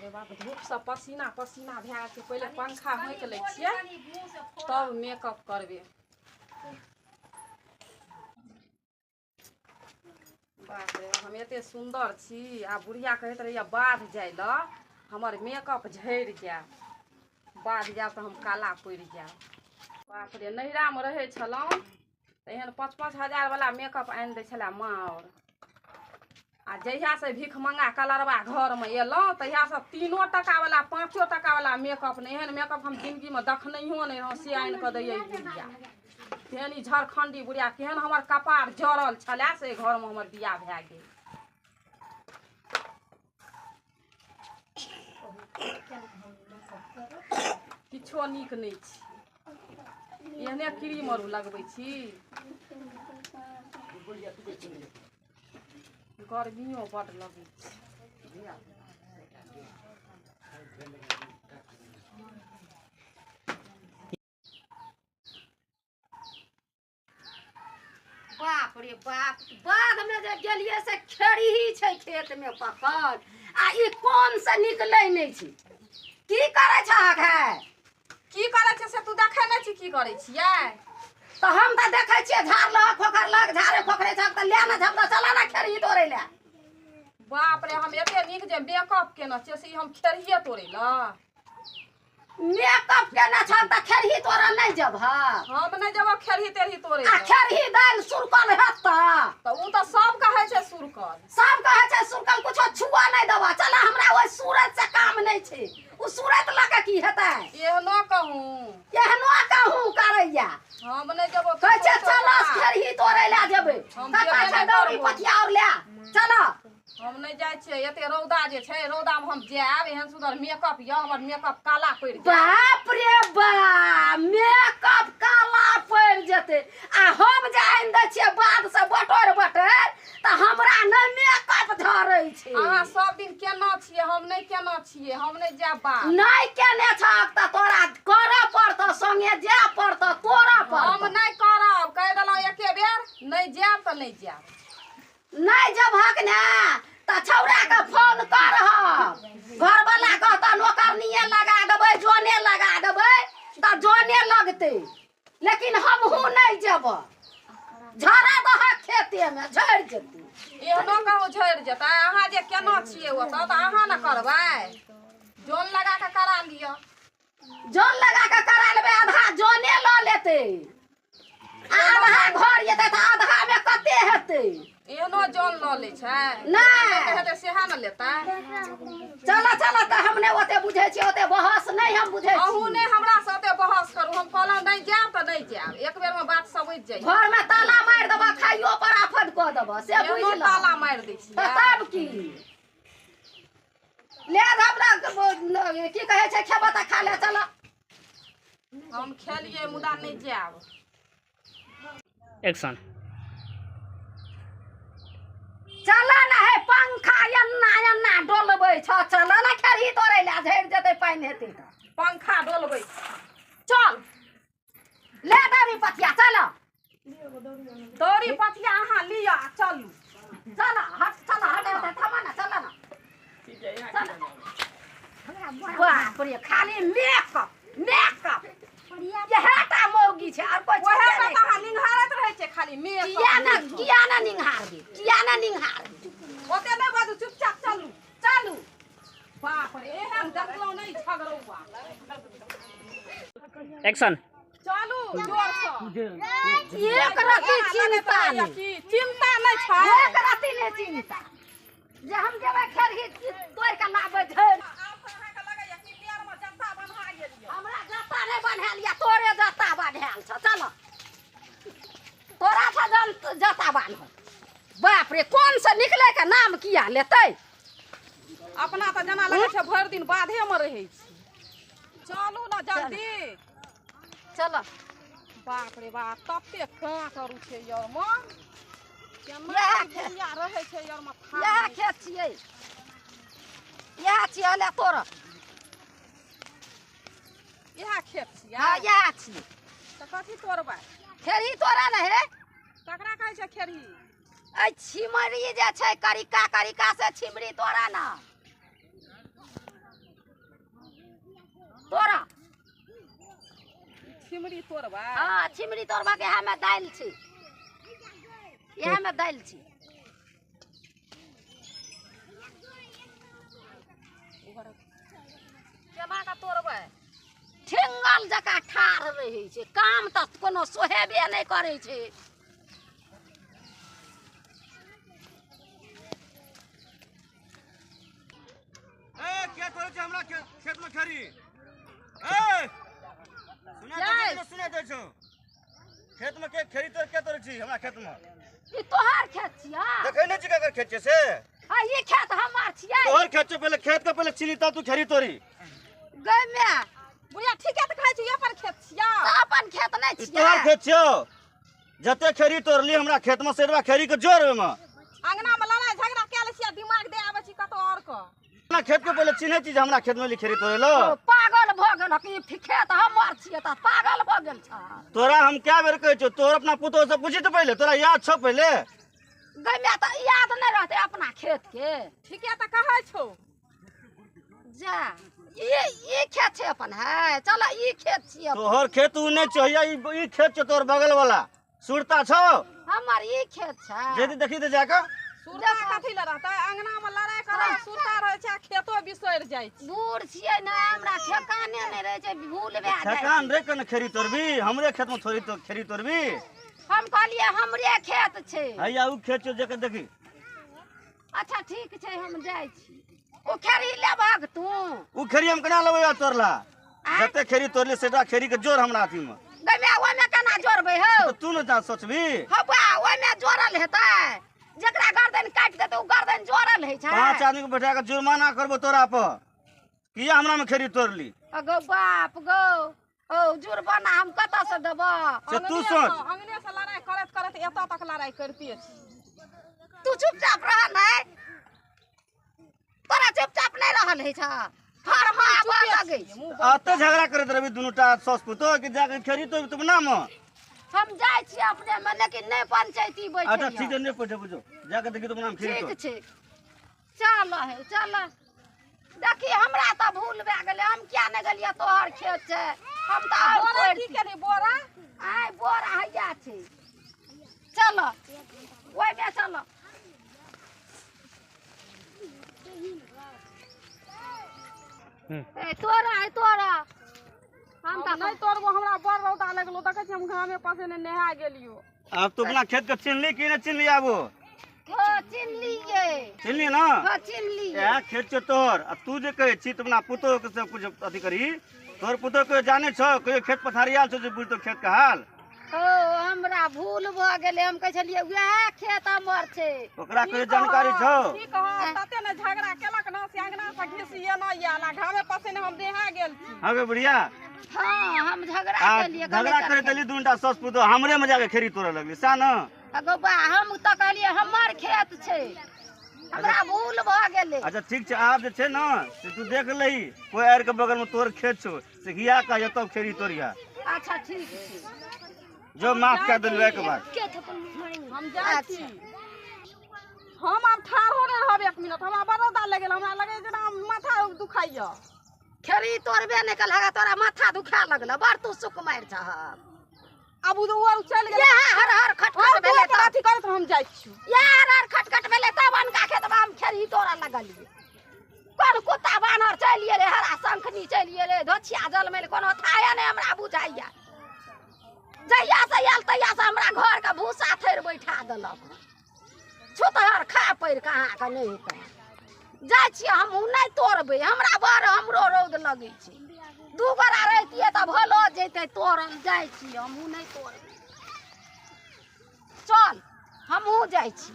रे बाप, धूपसँ पसीना पसीना भए गेल छै। पहिले पंखा होंकि लै छियै तब मेकअप करबै। बाप रे, हम एते सुन्दर छी आ बुढ़िया कहैत रहैया बाध जाय लए, हमर मेकअप झड़ि जायत, बाध जायब तऽ हम काला पड़ि जायब। बाप रे, नैहरामे रहै छलहुँ तऽ एहन 5-5 हजार वाला मेकअप आनि दै छलै माँ आओर। आ जहियासँ भीख मंगा कलरवा घरमे एलहुँ तहियासँ 3 टका वाला 5 टका वाला मेकअप नहि, एहन मेकअप हम जिंदगीमे देखनहियो नहि रहौं, से आनि कऽ दैयै बुढ़िया। तेहन ई झारखंडी बुढ़िया, केहन हमर कपार जरल छलै से घरमे हमर बियाह भए गेल। किछो नीक नहि छी, एहने क्रीम आर लगबै छी। गर्मियो बड लगै छै। बाप रे बाप, बाध में जे गेलियै से खेरही छै खेत में पकड़, आ ई कोन से निकलै नहि छै। की करै छहक है? की करै छै से तू देखै नहि छी की करै छियै? तऽ हम तऽ देखै छियै झाड़लक खोखरलक, झाड़े खोखरै छहक तऽ ले ने झपदा, चला ने खेरही तोड़ै लए। बाप रे, हम एते नीक जे मेकअप केने छियै से ई हम खेरहिये तोड़ै लए? मेकअप केने छहक तऽ खेरही तोड़ऽ नहि जेबह? हम नहि जेबह खेरही तेरही तोड़ै आ लए। खेरही दालि सुरकल हेतऽ? तऽ ओ तऽ सब कहै छै सुरकल। सब कहै छै सुरकल, कुछो छुआ नहि देबह। चल, हमरा ओहि सूरत से काम नहि छै, ओ सूरत लऽ कऽ की हेतै? एहनो कहूँ, एहनो कहूँ करैया। हम नहि जेबो। कहै छै चल खेरही तोड़ै लए जेबै। हम कतऽ जेबे छै नहि दौरी करबो। पथिया और लए चल। हम नहि जाइ छियै, एते रौदा जे छै, रौदामे हम जायब, एहन सुन्दर मेकअप यऽ, हमर मेकअप काला पड़ि जायत। बाप रे बाप, मेकअप काला पड़ि जेतै। आ हम जे आनि दै छियै बाध से बटोरि बटोरि तऽ हमरा नहि मेकअप झड़ै छै। अहाँ सब दिन केना छियै, हम नहि केना छियै, हम नहि जायब बाध। नहि केने छहक तऽ तोरा करऽ पड़तौ, संगे जाय पड़तौ, तोड़ऽ हम पड़तौ। नहि करब, कहि देलहुँ एके बेर, नहि जायब तऽ नहि जायब। नहि जेबहक ने तऽ छौड़ाके फोन करह, घरवला कहतऽ नौकरनिये लगा देबै, जने लगा देबै तऽ जने लगतै, लेकिन हमहूँ नहि जेबह। झड़ा दहक खेतेमे झड़ि जेतै। एहनो कहूँ झड़ि जेतै? अहाँ जे केना छियै ओतऽ तऽ अहाँ ने करबै, जन लगा कऽ करा लिअ। जन लगा कऽ करा लेबै, आधा जने लऽ लेतै आ आधा घर जेतै तऽ आधामे कते हेतै? एहनो जन लऽ लै छै? नहि हेतै सेहा ने लेतै। चल चल, तऽ हम नहि ओते बुझै छियै, ओते बहस नहि हम बुझै अहूँ छी। नहि हमरा से ओते बहस करू, हम कहलहुँ नहि जायब तऽ नहि जायब, एक बेरमे बात समझि जाइ। घरमे ताला मारि देबह, खाइयो पर आफत कऽ देबह से एहनो बुझि लह। ताला मारि दै तऽ छियै तब की ले हमरा की कहै छै, खेबह तऽ खा ले। चल, हम खेलियै मुदा नहि जायब। एक्शन। चल ने हे, पंखा एन्ना एन्ना डोलबै छ, चल ने खेरही तोड़ै लए, झड़ि जेतै पानि हेतै तऽ। पंखा डोलबै, चल ले दौरी पथिया, चल दौरी पथिया अहाँ लिअ आ चलू। चल हट, चल हट, हट थमा ने, चल ने। बाप रे, खाली मेकअप मेकअप, इएह टा मौगी छै आओर कोइ ओएह छेबे पर नहि तऽ अहाँ निंघारैत रहै छियै खाली मेकअप। किया ने, किया ने निंघारबै, किया ने निंघारबै? ओते नहि बाजू, चुपचाप चलू। चलू। बाप रे, एहन देखलहुँ नहि झगड़ौआ। एक्शन। चलू जोरसँ। एक रति चिंता नहि, की चिंता नहि छै? एक रति नहि चिंता जे हम जेबै खेरही तोड़ि कऽ लाबै झड़ि। आब तऽ अहाँके लगैया कि पैरमे जत्ता बन्हा गेल यऽ। हमरा जत्ता नहि बन्हायल यऽ, तोरे जत्ता बन्हायल छौ। चल, तोरा छौ जन जत्ता बान्हल। बाप रे, कोन से निकलै के नाम किया लेतै? अपना तऽ जेना लगै छै भरि दिन बाधेमे रहै छी। चलू ने जल्दी। चल। बाप रे बाप, तते काँट आर छै your मे, केना इएह ई बुढ़िया रहै छै your मे। इएह खेत छियै, इएह छियै, ले तोड़। इएह खेत छियै? हँ, इएह छियै। तऽ कथी तोड़बै? खेरही तोड़ा ने हे। ककरा कहै छै खेरही? एहि छिमरी जे छै करिका करिका से छिमरी तोड़ा ने। तोरा छिमरी तोड़बै। हाँ छिमरी तोड़बा के इएह में दालि छै, इएह में दालि छै। केना कऽ तोड़बै? ठेंगल जकाँ ठाढ़ रहै छै, काम तऽ कोनो सोहेबे नहि करै छै। ए के तोड़ै छै हमरा खेत में खरी? ए सुना दे, सुना दे छौ। खेत में के खेरी तोड़ के तोड़ै छी हमरा खेत में? ई तोहर खेत छियै? देखै नै छी ककर खेत छै से? हां ई खेत हमर छियै। तोहर खेत छै, पहिले खेत के पहिले चिन्ही तब तू खेरी तोड़ी। गै माय बुढ़िया ठीके तऽ कहै छी, अपन खेत छियै। तऽ अपन खेत नहि ई छियै? तोहर खेत छियौ। जते खेरी तोड़ली हमरा खेत में सेरवा खेरी के जोड़ ओहिमे। अंगना में लड़ाई झगड़ा कए लै छियै, दिमाग दे आबै छी कतौ और के। अपना खेत के पहिले चिन्है छी जे हमरा खेत में खेरी तोड़े लो। पागल भऽ गेल कि खेत हमर छियै तऽ पागल भऽ गेल छ। तोरा हम क्या बेर कहै छियौ, तोर अपना पुतोह से पूछी तऽ पहिले, तोरा याद छौ पहिले? गै माय तऽ याद नहि रहतै अपना खेत के। ठीके तऽ कहै छौ। जा ई खेत छै अपन है, चल ई खेत छियै। तोहर खेत उ नहि छौ, ई खेत छौ तोहर बगल वाला। सुरता छौ? हमर ई खेत छै। जेदी देखी तऽ जाकऽ। सुरता कथी लए रहतै? अंगना में लड़ाई करै सुरता रहै छै, खेतो बिसरि जाइ छै। बूढ़ छियै ने, हमरा ठेकाने नहि रहै छै, भूल भए जाइ। ठेकान रे कने खेरी तोड़बी? हमरे खेत में थोड़ी तो खेरी तोड़बी। हम कहलियै हमरे खेत छै। हैया उ खेत छौ जेकर देखी। अच्छा ठीक छै, हम जाइ छी। ओ खेरी लेबहक तू? उ खेरी हम केना लेबै तोड़ला? जते खेरी तोड़ली सेटा खेरी के जोड़ हमरा अथी में। गै माय ओहिमे केना जोड़बै हौ? तू ने जा सोचबी। हौवा ओहिमे जोड़ल हेतै, जकरा गर्दन काटि देतै ओ गर्दन जोड़ल होइ छै। 5 आदमी के बैठा के जुर्माना करबो तोरा पर, किया हमरा में खेरी तोड़ली। अगो बाप गो, ओ जुर्माना हम कतऽ से देबो? से तू सोच। अंगने से लड़ाई करैत करैत एतऽ तक लड़ाई करिते छी। तू चुपचाप रह नै, तोरा चुपचाप नहि रहल होइ छ, फरमा आबऽ लगै छै। अते झगड़ा करैत रहबी दुनूटा सास पुतोह कि जाके खेरी तोड़बी तू अपना में? हम जाइ छियै अपने में, लेकिन नहि पंचायती बैठे। अच्छा ठीक छै, नहि बैठे बुझो, जाके देखी तो अपना में खेरी तोड़। ठीक छै, चल हे चल। देखी हमरा तऽ भूल भए गेलै, हम किया नहि गेलियै तोहर खेत छै। हम तऽ आओर बोरा की केली? बोरा आइ बोरा हैया छै, चल ओहिमे चल। ए तोरा है तोरा। हम तऽ नहि तोड़बो, हमरा बड़ रौदा लगलो, देखै छी हम घामे पसीने नहा गेलियो। आब तू अपना खेत के चिन्हली कि नहि चिन्हली? आबो हो चिन्हलियै। चिन्हली ना? हो चिन्हलियै। इएह खेत छौ तोहर, आ तू जे कहै छी तऽ अपना पुतोह के सब कुछ अथी करी, तोहर पुतोह के जाने छौ कहियो खेत पथारी आयल छौ जे बुझतो खेत के हाल? ओ हमरा भूल भऽ गेलै, हम कहै छलियै उएह खेत हमर छै। ओकरा कहियो जानकारी छौ? की कहब, तते ने झगड़ा केलक ना से अंगना से घिसिए ना आयल, आ घामे पसीने हम नहा गेल छी। हाँ गे बुढ़िया। हाँ हम झगड़ा केलियै, झगड़ा करैत देली दुनूटा सास पुतोह हमरे में जाके खेरी तोड़ऽ लगली सएह ने? अगो बा हम तऽ कहलियै हमर खेत छै, हमरा भूल भऽ गेलै। अच्छा ठीक छै, आब जे छै ने से तू देख लही कोइ आरि के बगल में तोहर खेत छौ से घिया कहिया तब खेरी तोड़िया। अच्छा ठीक छै, जो माफ कर देलू एक बार। हम जाइ छी, हम आब ठाढ़ हो नहि रहब 1 मिनट, हमरा बड़ रौदा लागि गेल, हमरा लगै जेना माथा दुखाइया। खेरी तोड़बे नहि केलहक, तोरा माथा दुखा लगल, बड़ तू सुख मारि छह। आब ओ चलि गेल, हर हर खटखट भेलै तऽ अथी करैत हम जाइ छी। हर हर खटखट भेलै तब अनका खेतमे हम खेरी तोड़ऽ लगलियै। कोन कुत्ता बानर चलि गेलै, हरा शंखनी चलि गेलै, धोछिया जलमेल, कोनो थाहे नहि हमरा बुझाइया। जहिया से आयल तहिया से हमरा घर के भूसा थैर बैठा देलक, छुतहर खा पड़ि कऽ अहाँके नहि हेतै। जाइ छियै हमहूँ नहि तोड़बै, हमरा बड़ हमरो रौद लगै छै। 2 गोरा रहितियै तऽ भलो जैतै तोड़ल। जाइ छियै हमहूँ नहि तोड़बै, चल हमहूँ जाइ छी।